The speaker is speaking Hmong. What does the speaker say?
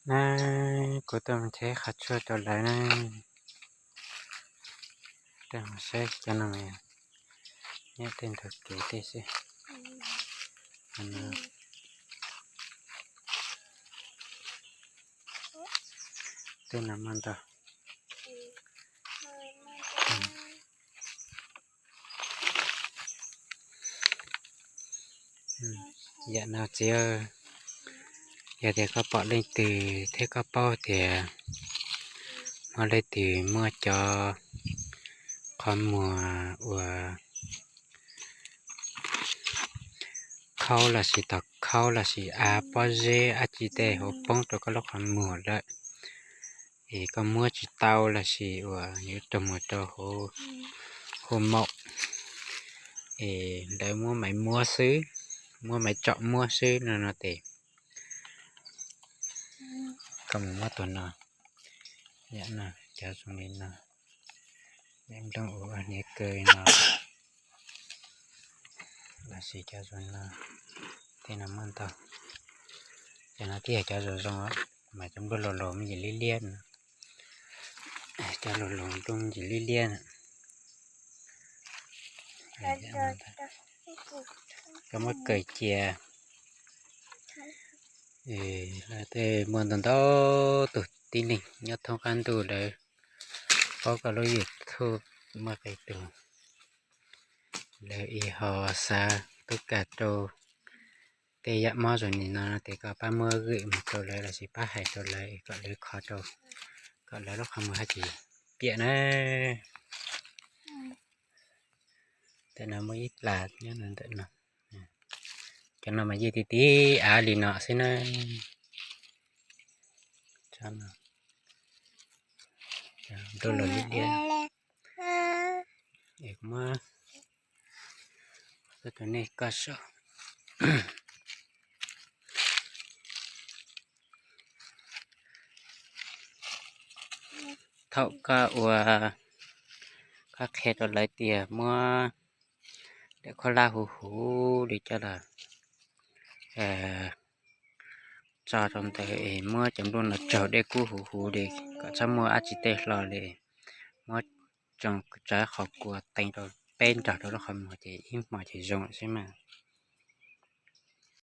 Na, kuv tuaj mus nrhiav qhov tshuaj rau lawv na. Tuaj mus saib cov no mas nyob tej ntug kev tej xwb. Tej no muaj ntau. Yam no txiv, yog tias koj pom leej twg thiab koj paub tias muaj leej twg muaj cov qhov muag uas khaub lossis tog khaub lossis av pob zeb dab tsi tej hauv poob rau koj lub qhov muag lawm, es koj muab tsis tau lossis uas yuav raug mus rau hauv maum, es lawv muab maiv muab xwb, muab maiv tsom muab xwb no no ces koj mus muab tus no, yam no, cov zoo li no, nplooj uas hniav kaw no, lossis cov zoo no, tej no muaj ntau. Cov no twb yog cov zoo zoo, mas cov nplooj laus laus me ntsis liab liab no, cov laus laus nplooj me ntsis liab liab. Koj muab kaw cia. Tej muaj ntau ntau tus tib neeg nyob thoob qab ntuj lawv paub koj lub YouTube, muaj qee tus lawv ib ho xav tub kam rau tej yam mob zoo li no no ces koj pab muab gwm mus rau lawv lossis pab hais rau lawv kom lawv kho rau, kom lawv lub qhov muag haj tsis piam na. Ntawm no muaj ib plas nyob ntawm no. Cov no mas yeej ti ti av li no xwb na. Nplooj laus liab liab. Es kuv muab tus nej koj saib. Thaum koj ua, koj qhia rau lawv tias muab daim khaub hlab huv huv li coj los tso rau ntawd es muab cov nplooj no tsaug dej kub huv huv li, kom txhob muaj dab tsi tej hlo li. Muab tsoo tsawv qhov kua teev rau peb nrog rau lub qhov muag ces ib hmos ces zoo xwb mas.